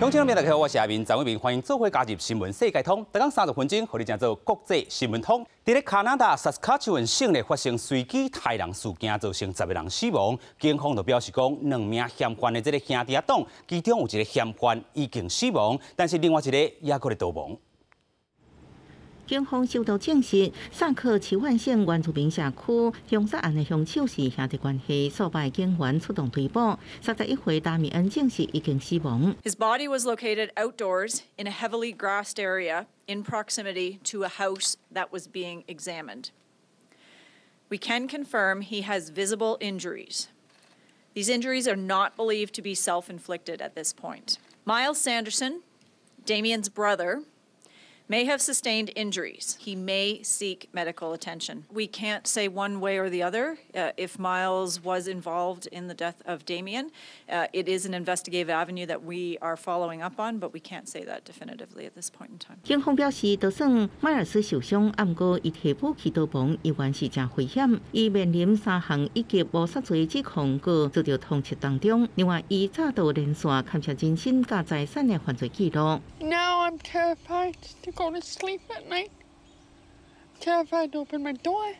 鄉親們大家好，我是阿明張偉明，歡迎做伙加入新聞世界通。逐工30分鐘，予你成做國際新聞通。佇咧加拿大薩斯卡切溫省咧發生隨機刣人事件，造成10個人死亡。警方就表示講，兩名嫌犯的這个兄弟仔黨，其中有一個嫌犯已經死亡，但是另外一個猶閣咧逃亡。警方收到證實，薩克齊萬省原住民社區兇殺案的兇手是兄弟關係，數百警員出動追捕。31歲達米恩證實已經死亡。 His body was located outdoors in a heavily grassed area in proximity to a house that was being examined. We can confirm he has visible injuries. These injuries are not believed to be self-inflicted at this point. Myles Sanderson, Damien's brother, may have sustained injuries. He may seek medical attention. We can't say one way or the other if Myles was involved in the death of Damien. It is an investigative avenue that we are following up on, but we can't say that definitively at this point in time. 警方表示，就算邁爾斯受傷，毋過伊提武器逃亡，依然是誠危險。伊面臨三項一級謀殺罪指控，閣遭到通緝當中。另外，伊詐盜連線牽涉人身佮財產的犯罪記錄。 Now I'm terrified to go to sleep at night. Terrified to open my door.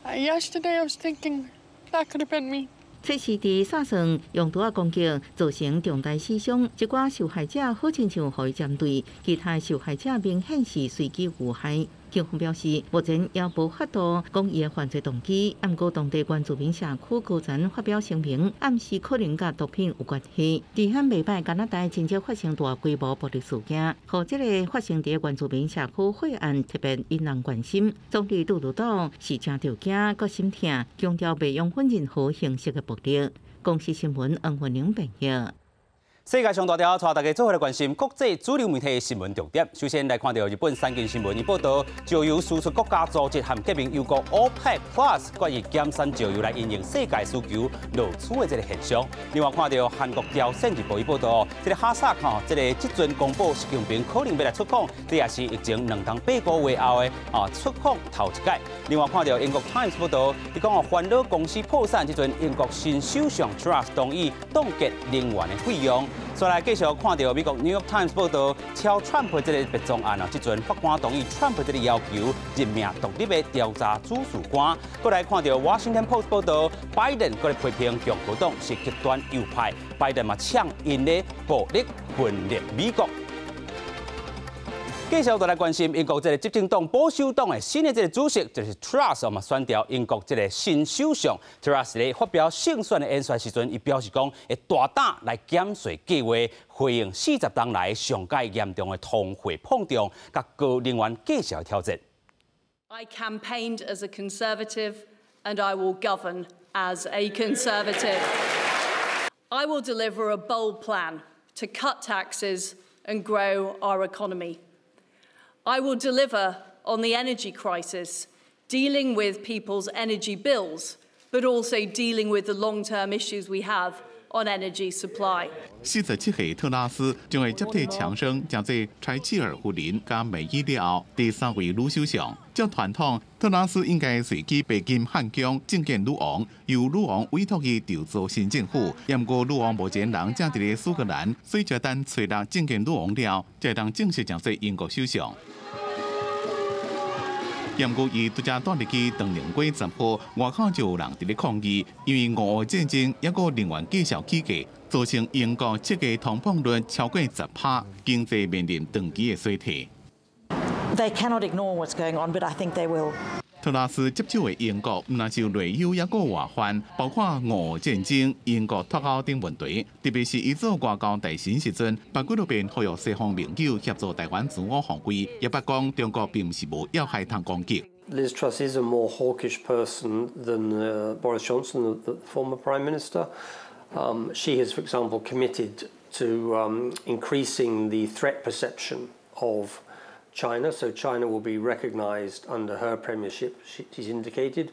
Yesterday I was thinking that could have been me. 這是佇薩省用刀仔攻擊，造成重大死傷。一寡受害者好親像予伊針對，其他受害者明顯是隨機遇害。警方表示，目前猶無法度講伊的犯罪動機。毋過當地原住民社區高層發表聲明，暗示可能佮毒品有關係。治安袂䆀，加拿大真少發生大規模暴力事件，予這个發生佇原住民社區血案特別引人關心。總理杜魯多是誠著驚，閣心疼，強調袂容許任何形式的暴力。公視新聞黃雲玲編譯。世界上大條，帶大家做伙來關心國際主流媒體的新聞重點。首先來看到日本產經新聞，伊報導，石油輸出國家組織和革命友國 OPEC Plus 決議減產石油來因應世界需求落趨的這个現象。另外看到韓國朝鮮日報伊報導，這个哈薩克這个這陣公布習近平可能欲來出訪，這也是疫情2冬8個月後的出訪頭一擺。另外看到英國 Times 報導，伊講哦，煩惱公司破產，這陣英國新首相 Truss 同意凍結能源的費用。再來繼續看到美國 New York Times 報導，超川普這个白宮案啊，這陣法官同意川普這個要求，任命獨立的調查主事官。閣來看到 Washington Post 報導，拜登閣來批評共和黨是極端右派，拜登嘛嗆𪜶咧暴力分裂美國。繼續就來關心英國這个執政黨保守黨的新的這个主席，就是 Truss 嘛，選調英國這个新首相 Truss 咧發表勝選的演說時陣，伊表示講會大膽來減稅計劃，回應40冬來上蓋嚴重的通貨膨脹，佮高能源價數的挑戰。 I campaigned as a Conservative and I will govern as a Conservative. I will deliver a bold plan to cut taxes and grow our economy. I will deliver on the energy crisis, dealing with people's energy bills, but also dealing with the long-term issues we have on energy supply. 47歲特拉斯將會接替強生，成做柴契爾夫人佮梅伊了後第三位女首相。照傳統，特拉斯應該隨去白金漢宮覲見女王，由女王委託伊籌組新政府。毋過女王目前人正佇咧蘇格蘭，所以就等初六覲見女王了，才會當正式成做英國首相。毋過伊拄才帶入去唐寧街10號，外口就有人佇咧抗議，因為俄烏戰爭猶閣能源價數起價，造成英國七月通膨率超過10趴，經濟面臨長期的衰退。 They cannot ignore what's going on, but I think they will. 特拉斯接手的英國，毋但是內憂猶閣外患，包括俄烏戰爭、英國脫歐等問題。特別是伊做外交大臣時陣，百幾多遍呼籲西方盟友協助台灣自我防衛，也捌講中國並毋是無藥害通攻擊。 Liz Truss is a more hawkish person than Boris Johnson, the former Prime Minister. She has, for example, committed to increasing the threat perception of China. So China will be recognized under her premiership, she's indicated,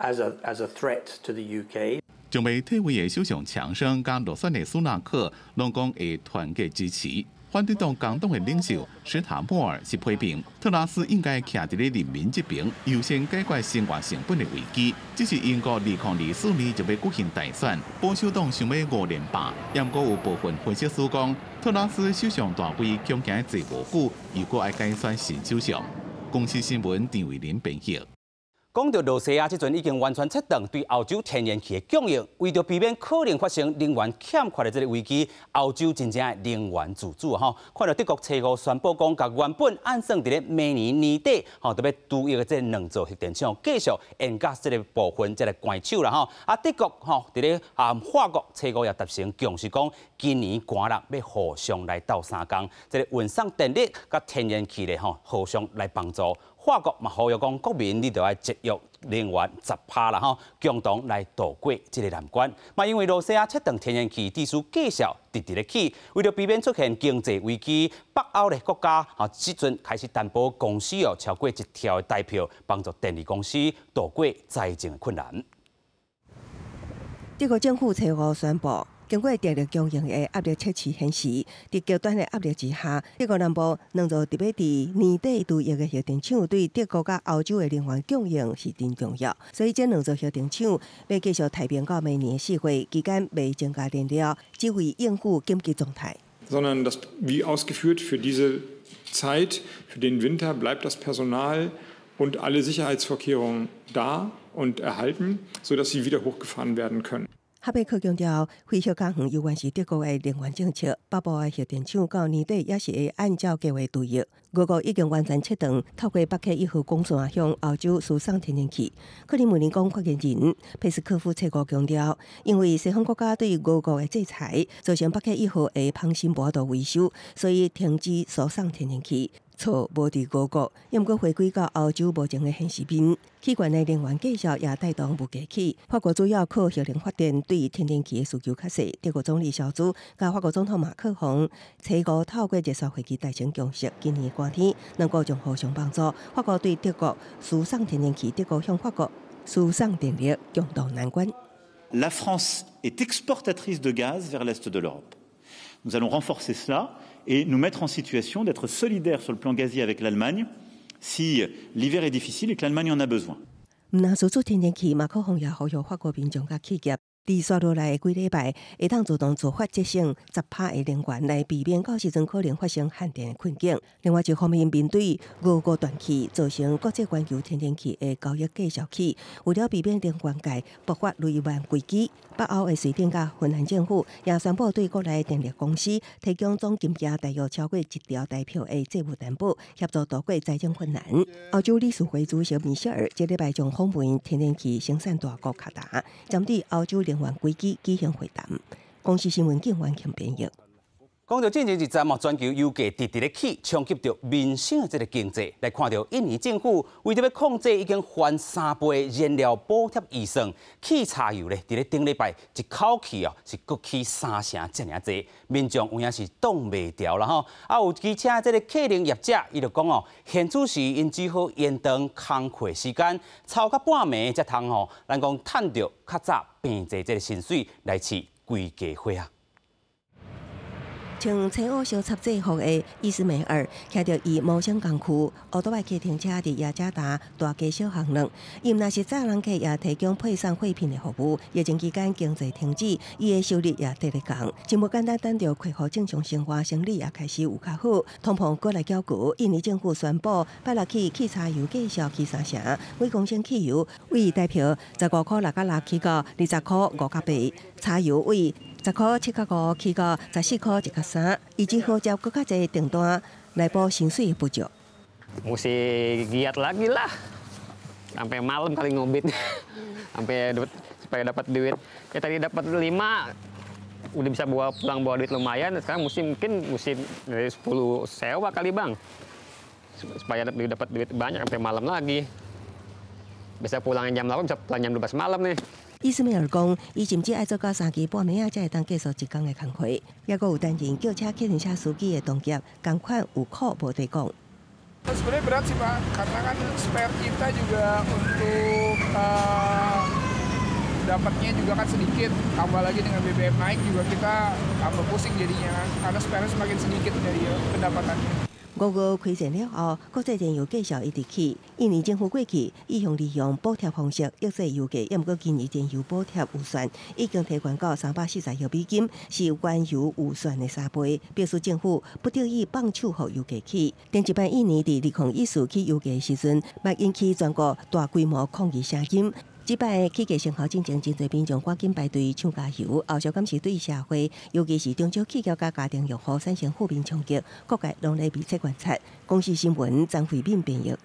as a threat to the UK. 將欲退位的首相強生佮落選的蘇納克，攏講會團結支持。反對黨工黨的領袖史塔莫爾是批評特拉斯應該徛佇咧人民這邊，優先解決生活成本的危機。這是英國2024年就欲舉行大選，保守黨想欲五連霸，毋過有部分分析師講，特拉斯首相大位恐驚坐無久，又閣愛改選新首相。公視新聞陳慧琳編譯。講到羅西亞，這陣已經完全切斷對歐洲天然氣的供應，為著避免可能發生能源欠缺的這个危機，歐洲真正能源自主吼。看到德國初五宣布講，共原本按算佇咧明年年底吼，著欲除役的這兩座核電廠繼續延到這个部分，才來關手啦吼。啊，德國吼佇咧啊法國初五也達成共識，講今年寒熱欲互相來鬥相共，這个運送電力佮天然氣咧吼，互相來幫助。法國嘛呼籲講，國民你著愛節約能源10%啦吼，共同來渡過這个難關。嘛，因為羅西亞切斷天然氣，致使價數直直咧起，為著避免出現經濟危機，北歐的國家啊，這陣開始擔保公司哦超過1兆的台票，幫助電力公司渡過財政的困難。德國政府初五宣布，經過電力供應的壓力測試顯示，佇極端的壓力之下，德國南部兩座特欲佇年底除役的核電廠對德國佮歐洲的能源供應是真重要。所以，這兩座核電廠欲繼續待命到明年4月期間，袂增加電量，只為應付緊急狀態。 Sondern das wie ausgeführt für diese Zeit, für den Winter bleibt das Personal und alle Sicherheitsvorkehrungen da und erhalten, sodass sie wieder hochgefahren werden können. 哈貝克強調，非核家園猶原是德國的能源政策。北部的核電廠到年底也是會按照計劃除役。俄國已經完全切斷透過北溪一號管線向歐洲輸送天然氣。克里姆林宮發言人佩斯科夫初五強調，因為西方國家對俄國的制裁，造成北溪一號的泵芯無法度維修，所以停止輸送天然氣。錯無佇俄國，毋過回歸到歐洲目前的現實面。氣懸的能源價數也帶動物價起。法國主要靠核能發電，對天然氣的需求較細。德國總理蕭茲佮法國總統馬克宏初五透過熱線會議達成共識，今年寒天兩國將互相幫助。法國對德國輸送天然氣，德國向法國輸送電力，共渡難關。 La France est exportatrice de gaz vers l'est de l'Europe. Nous allons renforcer cela et nous mettre en situation d'être solidaires sur le plan gazier avec l'Allemagne si l'hiver est difficile et que l'Allemagne en a besoin. 毋但輸出天然氣，馬克宏也呼籲法國民眾佮企業，佇紲落來的幾禮拜，會當自動自發節省10%的能源，來避免到時陣可能發生限電的困境。另外一方面，面對俄國斷氣造成國際全球天然氣的交易價數起，為了避免能源界爆發雷曼危機，北歐的瑞典佮芬蘭政府也宣布對國內電力公司提供總金額大約超過1兆台票的債務擔保，協助渡過財政困難。歐洲理事會主席米歇爾這禮拜將訪問天然氣生產大國卡達，針對歐洲能源危機舉行會談。公視新聞景元慶編譯。講到進前一陣哦，全球油價直直咧起，衝擊著民生的這个經濟。來看著印尼政府為著欲控制已經翻3倍燃料補貼預算，汽柴油咧，佇咧頂禮拜一口氣哦，是閣起3成遮爾濟，民眾有影是擋袂牢啦吼。啊，有機車這个客運業者，伊就講哦，現主時𪜶只好延長工課時間，操到半暝才通吼，咱講趁著較早平濟這个薪水來飼規家伙仔。穿青烏小插制服的伊斯梅爾，騎著伊謀生工具，烏多擺計程車佇雅加達大街小巷轉。伊毋但是載人客，也提供配送貨品的服務。疫情期間經濟停止，伊的收入也跌咧降，真無簡單。等著恢復正常生活，生理也開始有較好。通膨閣來較高，印尼政府宣布，拜六起汽柴油價數起3成，每公升汽油為台票15塊6角6起到20塊5角8，柴油為10塊7角5起到14塊1角3，伊只好接閣較濟訂單來補薪水不足。 Mesti giat lagi lah, sampai malam kali ngobit, sampai dapat, supaya dapat duit. Ya tadi dapat 5, udah bisa bawa pulang bawa duit lumayan. Sekarang mesti mungkin mesti dari 10 sewa kali, Bang, supaya dapat duit banyak sampai malam lagi. Bisa pulang jam 8, bisa pulang jam 12 malam nih. 伊斯梅爾講，伊甚至愛做到三更半暝仔，才會當結束一工的工課。抑閣有擔任轎車、計程車司機的同業，仝款有苦無地講。 Sebenarnya berat sih, Pak, karena kan spare kita juga untuk Dapatnya juga kan sedikit, tambah lagi dengan BBM naik juga kita tambah pusing jadinya kan, karena spare semakin sedikit dari pendapatannya. 5月开战了后，国际燃油价数一直起。印尼政府过去一向利用补贴方式抑制油价，毋过今年燃油补贴预算已经提悬到340亿美金，是原油预算的3倍，表示政府不得已放手予油价起。顶一摆印尼伫2014起油价的时阵，嘛引起全国大规模抗议声音。这摆起价生效进前，真济民众赶紧排队抢加油，后续敢是对社会，尤其是中小企业佮家庭用户产生负面冲击，各界拢咧密切观察。公视新闻张慧敏编译。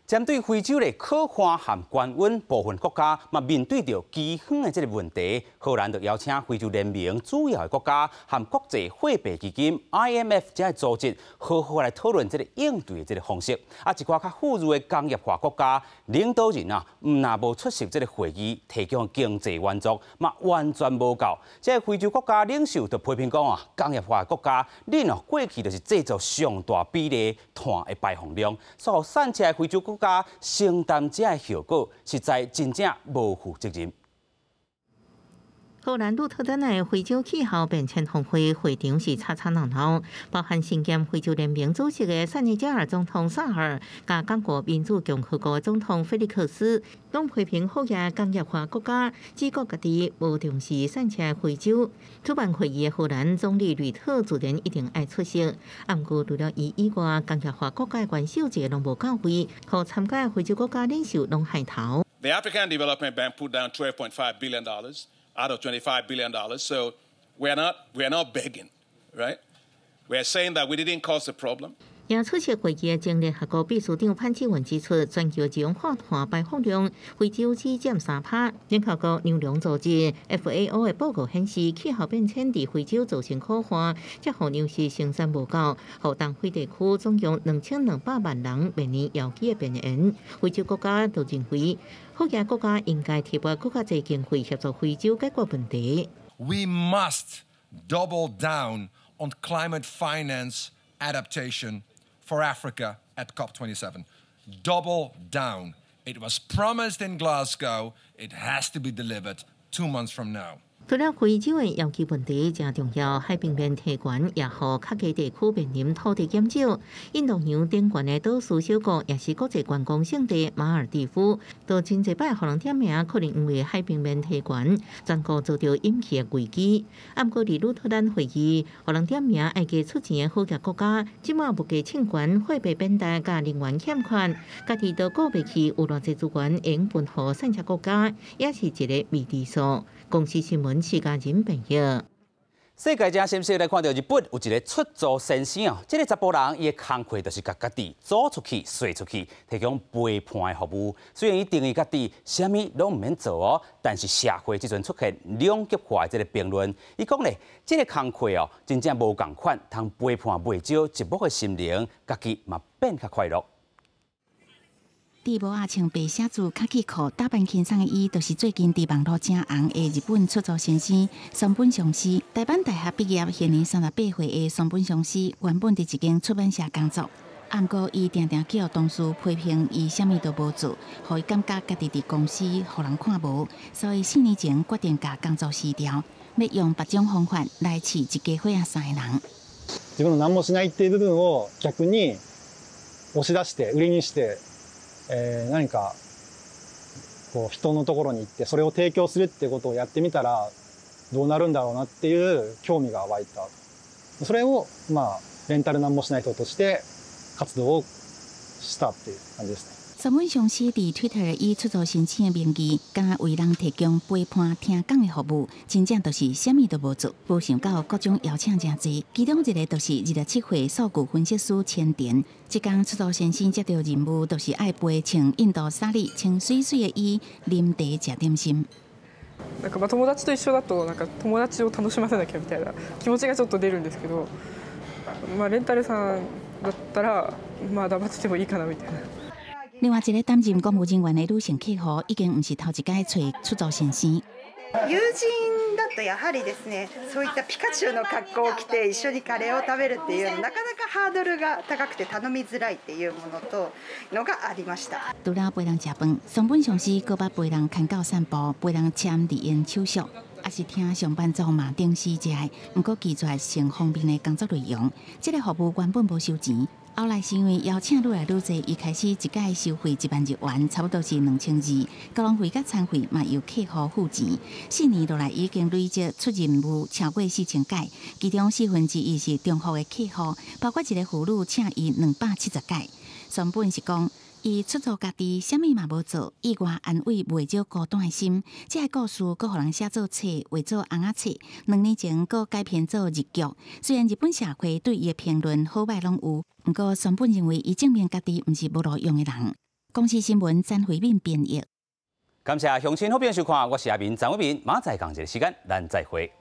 针对非洲的渴旱和高温，部分国家嘛面对著饥荒的这个问题，荷兰就邀请非洲联盟主要的国家和国际货币基金 IMF 这个组织，好好来讨论这个应对的这个方式。啊，一寡较富裕的工业化国家领导人啊，毋但无出席这个会议，提供经济援助嘛完全无够。这个非洲国家领袖就批评讲啊，工业化国家，恁哦过去就是制造上大比例碳的排放量，所以散赤的非洲国家承担这个后果，实在真正无负责任。荷兰鹿特丹的非洲气候变迁峰会会场是吵吵闹闹，包含身兼非洲联盟主席的塞内加尔总统萨尔，佮刚果民主共和国总统菲利克斯，拢批评富裕工业化国家只顾家己，无重视散赤非洲。主办会议的荷兰总理吕特自然一定爱出席，毋过除了伊以外，工业化国家的元首一个拢无到位，予参加的非洲国家领袖拢害头。 The African Development Bank put down $12.5 billion out of $25 billion. So we are not begging, right? We are saying that we didn't cause the problem. 也出席会议的前联合国秘书长潘基文指出，全球二氧化碳排放量，非洲只占3%。联合国粮农组织 FAO 的报告显示，气候变迁伫非洲造成苦旱，才予粮食生产无够，予东非地区总共2200万人面临枵饥的边缘。非洲国家都认为，富裕国家应该提拨阁较济经费协助非洲解决问题。 We must double down on climate finance adaptation for Africa at COP27. Double down. It was promised in Glasgow. It has to be delivered 2 months from now. 除了非洲的枵饥问题诚重要，海平面提悬也予较低地区面临土地减少。印度洋顶悬的岛屿小国，也是国际观光胜地马尔地夫，都真济摆予人点名，可能因为海平面提悬，全国遭到引起的危机。毋过，伫鹿特丹会议，予人点名爱加出钱的好额国家，这马物价冲悬、货币贬值、佮能源欠缺，家己都顾袂起，有偌济资源会用分予散赤国家，也是一个未知数。公视新闻，徐家仁编译。世界真新鲜来看到日本有一个出租先生哦，这个查埔人伊的工课就是共家己租出去、税出去，提供陪伴的服务。虽然伊定义家己啥物拢毋免做哦，但是社会这阵出现两极化的这个评论。伊讲咧，这个工课哦，真正无仝款，通陪伴袂少寂寞的心灵，家己嘛变较快乐。伫帽仔穿白写字卡其裤，打扮轻松的伊，就是最近伫网路诚红的日本出租先生松本尚司。大阪大学毕业，现年38岁的松本尚司，原本伫一间出版社工作。毋过，伊定定去予同事批评，伊啥物都无做，予伊感觉家己伫公司予人看无，所以4年前决定共工作辞掉，欲用别种方法来试一家伙仔三个人。自分の何もしないっていう部分を逆に押し出して売りにして、何かこう人のところに行ってそれを提供するっていうことをやってみたらどうなるんだろうなっていう興味が湧いた。それをまあレンタル何もしない人として活動をしたっていう感じですね。松本尚司伫 Twitter 以出租先生的名义，敢若為人提供陪伴聽講的服務，真正就是啥物都無做。無想到各種邀請誠濟，其中一個就是27歲數據分析師千田。這工出租先生接著任務，就是愛陪穿印度紗麗、穿媠媠的伊啉茶食點心。なんかまあ友達と一緒だとなんか友達を楽しませなきゃみたいな気持ちがちょっと出るんですけど、まあレンタルさんだったらまあ黙っててもいいかなみたいな。另外一个擔任公務人員的女性客戶，已經毋是頭一擺揣出租先生。友人だっっとやはりですね、そういったピカチュウの格好を着て一緒にカレーを食べるっていうの、なかなかハードルが高くて頼みづらいっていうものとのがありました。除了陪人食飯，松本上司閣捌陪人牽狗散步，陪人簽離婚手續，也是聽上班族嘛定時食的，毋過拒絕性方面的工作內容。這个服務原本無收錢，後來是因為邀請愈來愈濟，伊開始一擺收費1萬日元，差不多是2200。交通費佮餐費嘛由客戶付錢。4年落來已經累積出任務超過4000擺，其中1/4是中國的客戶，包括一个婦女請伊270擺。松本是講，伊出租家己，啥物嘛無做，意外安慰袂少孤單的心。這个故事閣予人寫做冊，畫做尪仔冊。2年前閣改編做日劇。雖然日本社會對伊的評論好䆀攏有，毋過松本認為伊證明家己毋是無路用的人。公視新聞詹慧敏編譯。感謝鄉親好朋友收看，我是阿明張偉明，明仔載仝一个時間，咱再會。